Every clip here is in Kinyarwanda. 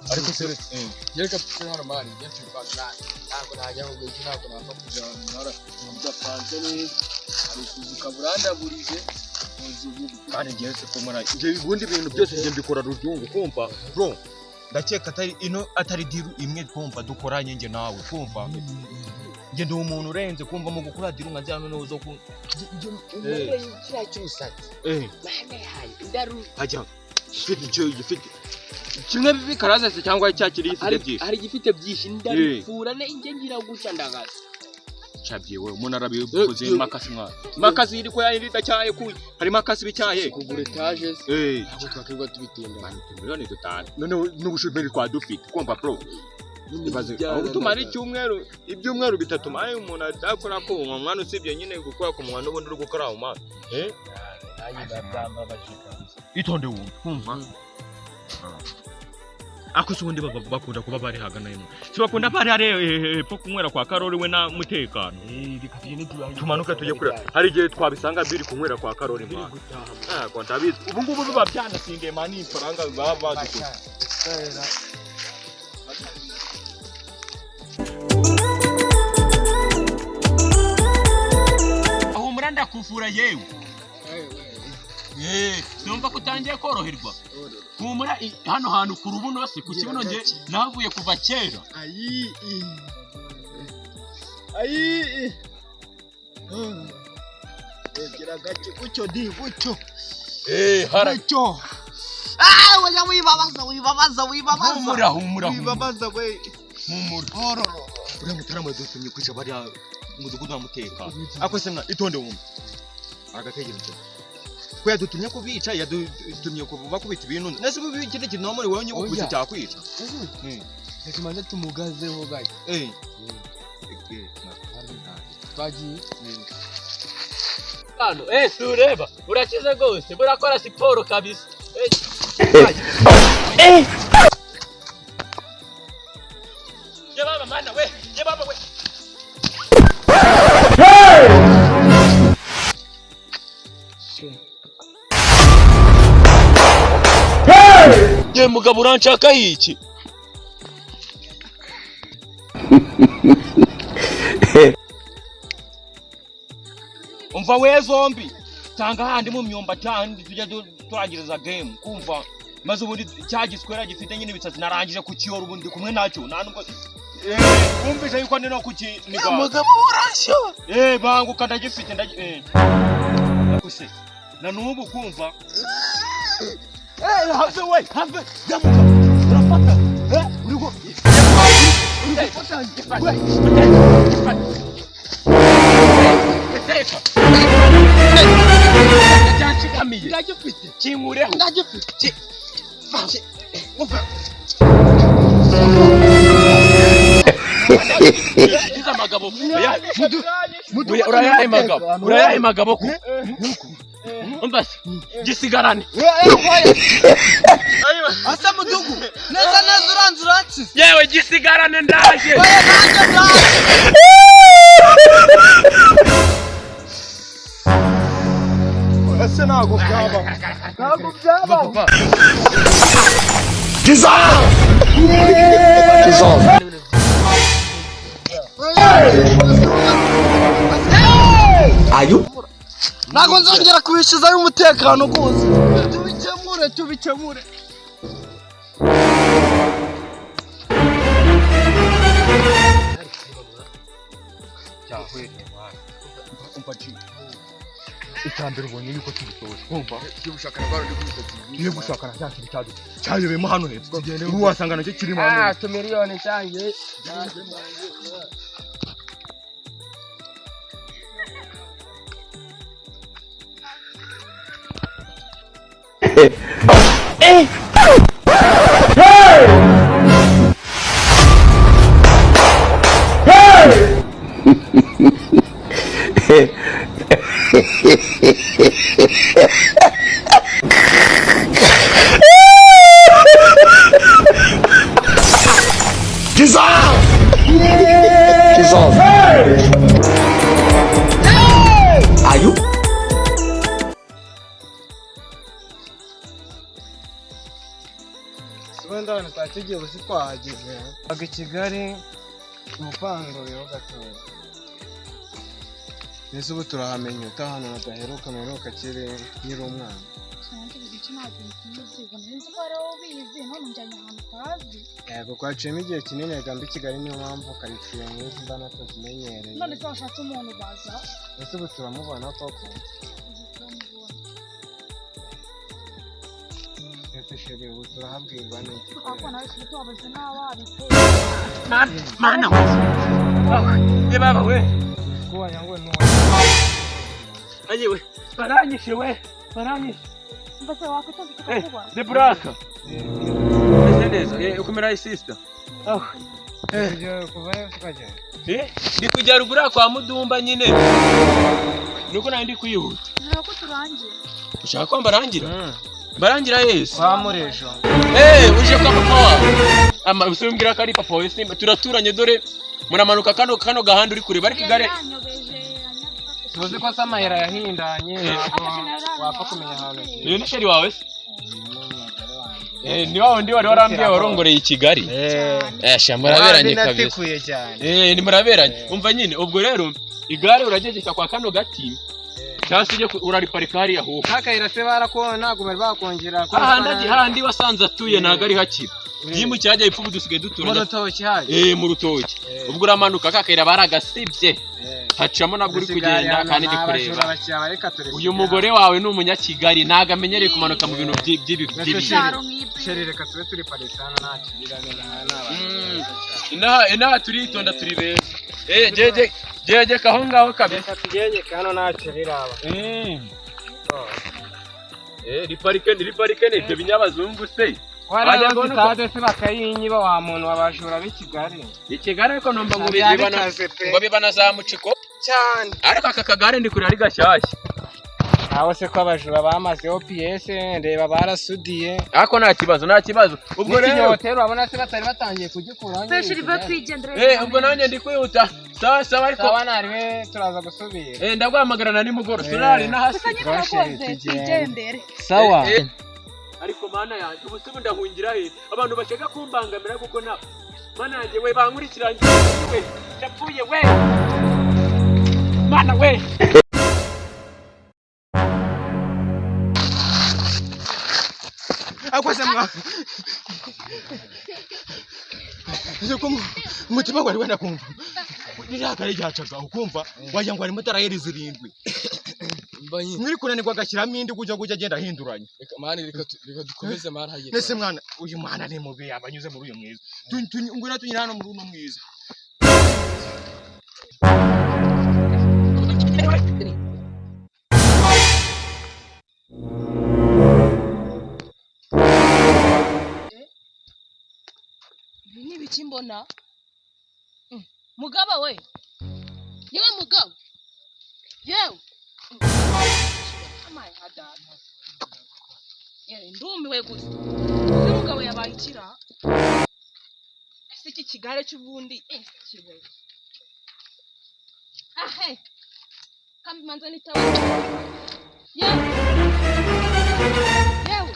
Ariko se Yereka turi hano man, njye tubipanga ntabwo najya ngo ejo ntabwo napfa kujya ahantu mudapanze neza. Hari ukuza ukaba urandaburije muzi ubu. Kandi ngewe se kumara njye ubundi ibintu byose njye mbikora ruzungu, kumva bro. Ndakeka atari ino, atari deal imwe kumva dukoranye njye nawe, kumva njye ndi umuntu urenze kumva mu gukora deal nka ziriya noneho zo ku Umugore kiriya cy'umusatsi. Mana yayo, indaru. Hajya gifite icyo gifite kimwe bikaraza se cyangwa cya kiri gifite byinshi? Hari igifite byinshi, ndarupfura ne njye ngira gutya ndagaza. Cabye we, umuntu arabikoze makasi mwana, makasi iri ko yayindi idacyaye ku hari makasi bicyaye. Kugura etaje se. Ntabwo twakwirirwa tubitinda. Mani 5 miliyoni noneho n'ubushomeri twa dufite, kumva bro, ibaze aho tumara icyumweru, ibyumweru 3 maye umuntu adakora ku munwa mwana, usibye nyine gukora ku munwa n'ubundi uri gukora mu maso. Nanjye ndabyambabaje kabisa. Itonde wumve, kumva ako se ubundi bakunda kuba bari hagana hino, si bakunda bari hari hepfo kunywera kwa Karori we na Mutekano. Reka tugende. Tumanuke tujye kureba, hari igihe twabisanga biri kunywera kwa Karori Biri mwana. gutaha. Ntabwo ndabizi, ubu ngubu biba byanasindiye mani, ifaranga baba badukuye. Kubera Humura, ndakuvura yewe. Sinumva ko utangiye koroherwa. Humura, hano hantu ku rubuno se ku kibuno nge nahavuye kuva kera. Ayi, ayi, gira gake gutyo di gutyo. Hara. Gutyo. Ah, oya, wibabaza, wibabaza, wibabaza. Humura, humura, humura. Wibabaza we. Humura. Hororo. Uriya mutarama yadutumye kwica bariya mudugudu wa Mutekano. Ako se mwa, itonde wumve, agatekerezo ko yadutumye kubica, yadutumye bakubita ibintu nese ubu ikindi kintu muri wowe nyigukubise Oya. cyakwica. Reka tubanze tumugazeho gake. Twagiye. Hano si ureba urakize rwose, burakora siporo kabisa. Ye baba mana we, ye baba we. Ye mugabo, uranshaka iki? Umva we zombi, tanga handi mu myumbati handi tujya turangiriza game, kumva maze ubundi cya giswera gifite nyine ibisatsi narangije kukiyora, ubundi kumwe nacyo nta nubwo wumvise yuko ndi no kukiniga. Mugabo, urashyo. Banguka, ndagifite ndagi Ariko se na nubu kumva Have we, have jamuka. Urafata. Uri go. Uri gufata. We. Teka cyanshikamiye. Ndagifite. Kinkureho. Ndagifite. Umva. Gize amagabo. Urayahe magabo? Urayahe magabo ko umva se gisigarane. Asa mudugu. Neza neza uranze uransize. Yewe, gisigarane, ndaje. Oya, nanjye ndaje. Ese ntabwo byabaho. Ntabwo byabaho. Dissolve! Dissolve. Are you? Ntabwo nzongera kubishyuzayo umutekano rwose. Tubikemure, tubikemure. Cyahwereye mwana, umva ci icya mbere ubonye yuko tubisoje, kumva tugiye gushakana cya kintu cyacu cyayobeyemo hano hepfo, ubu wasanga nacyo kirimo hano hepfo. Tumiliyoni cyanjye. Dissolve! Dissolve. Are you? Tugiye ubu twahageze. Aga Kigali umupango yo gatoya. Nese ubu turahamenya utahana nadaheruka mperuka kiri nkiri umwana. Yego kwaciyemo igihe kinini gamba i Kigali niyo mpamvu karitsiye nk'izi mba natazimenyereye. None se washatse umuntu baza? Ese ubu turamubona koko? Ese sheri ubu turahabwirwa n'iki? Mana we! Ye baba we! Aye we! Baranyishe we! Baranyishe! The Black! Meze neza, ukomera sister. Ndi kujya ruguru kwa Mudumba nyine. Nuko nari ndi kwihuta. Ntabwo turangira. Ushaka ko mbarangira? Barangira Yesu. Kwa Murejo. Uje kwa papa wawe. Ama usimbwira ko ari papa wawe simba turaturanye dore muramanuka kano gahanda uri kureba ariko igare. Tuzi ko se amahera yahindanye ntabwo wapfa kumenya ahantu. Uyu ni sheri wawe se? Ni wa wundi wari warambwiye warongoreye i Kigali. Sha muraberanye kabisa. Ni muraberanye. Umva nyine ubwo rero igare uragegeka kwa kano gati. Cyangwa se ujye urariparika hariya ho. Kakayira se barakona ntabwo bari bakongera. Hahandi wasanze atuye ntabwo ari hakiri. Yimukiye hajya ipfu dusigaye duturanye. Mu rutoki haje. Mu rutoki. Ubwo uramanuka kakayira baragasibye. Hacamo nabwo uri kugenda kandi ndi kureba. Uyu mugore wawe ni umunyakigali ntabwo amenyereye kumanuka mu bintu by'ibi. Sheri reka tube turi paritse hano nta kibirane inaha turitonda turi beza. Jegeka aho ngaho kabisa. Reka tugegeke hano nta kibiraba. Riparike ni ibyo binyabazungu se. Wajya sitade se bakayinyiba wa muntu wabajura b'i Kigali. I Kigali ariko numva ngo bibana za muciko cyane. Ariko aka kagare ndi kureba ari gashyashya. Aho se ko abajura bamazeho piyese ndeba barasudiye. Ariko nta kibazo nta kibazo. Ubwo rero n'ikinyoteri urabona se batari batangiye kugikuraho. Ubwo nanjye ndi kwihuta. Sawa sawa ariko. Sawa nariwe turaza gusubira. Ndaguhamagara na nimugoroba. Turari na hasi. Sawa. Ariko mana yanjye ubu se ndahungira he abantu bashaka kumbangamira kuko na mana yanjye we bankurikiranye we ndapfuye we mana we akoze mwa ko umutima wari wenda kumva ririya kare ryacaga ukumva wagira ngo harimo tarayeri zirindwi mwiri kunanirwa agashyiramo indi kujya kujya agenda ahinduranya. Reka mani reka dukomeze mani hagiye. Nese mwana uyu mwana ni mubi yabanyuze muri uyu mwiza. Ngwino tunyura hano muri uno mwiza. Ibi ni ibiki mbona? Mugabo we. Yewe mugabo. Yewe. Amaye hadata. Yewe ndumiwe gusa. Uyu mugabo yabaye ikira. Ese iki kigare cy'ubundi kiwe. Ahe. Kambi manza nitawe. Yewe. Yewe.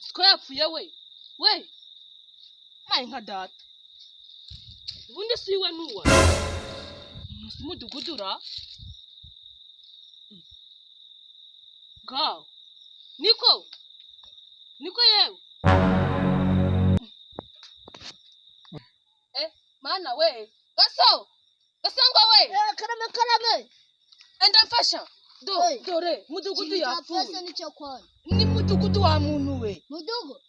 Siko yapfuye we. We. Maye nka data. Ubundi si we nuwa. Mudugudu ngaho niko niko yewe mana we gaso gasangwa we karame karame enda mfasha dore mudugudu yapfuye ni mudugudu wa muntu we mudugu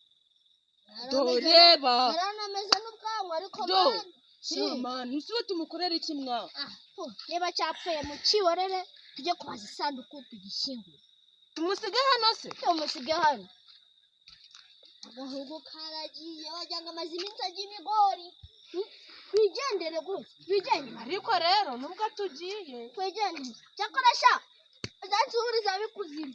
doreba aranameze n'ubwanwa ariko mana Shimana usiwe tumukorera iki mwa niba cyapfuye mu kiborere tujye kubaza isanduku tugishyingure tumusige hano se tumusige hano agahugu karagiye wagira ngo amaze iminsi ajya ibigori twigendere gutya twigendere ariko rero nubwo tugiye twigendere cyakora sha uzansubiriza bikuzimu.